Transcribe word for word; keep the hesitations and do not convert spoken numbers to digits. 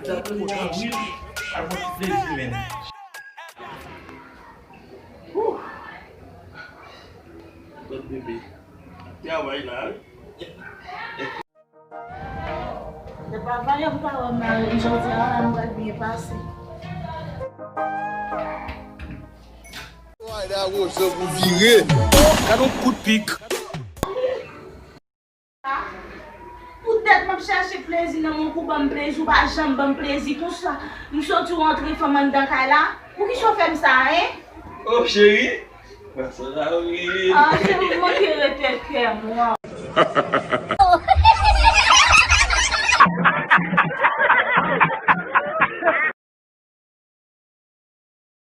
Sa tou kontan, wi. Al pran ti plezi, men. Wouh. Gad bebe. Travay la, wi. Depi avan yo pa wè mari m jodi a, m pral byen pase. Ay, da wozo pou vire. Gad yon kout pik. Poutèt m ap chache plezi nan men w pou ban m plezi, ou pa janm ban m plezi konsa. M soti w antre fanm anndan kay la. Poukisa w fè m sa, en? Oh, cheri. Pran sa la, wi. Ah, cheri, m manke rete kè mwen.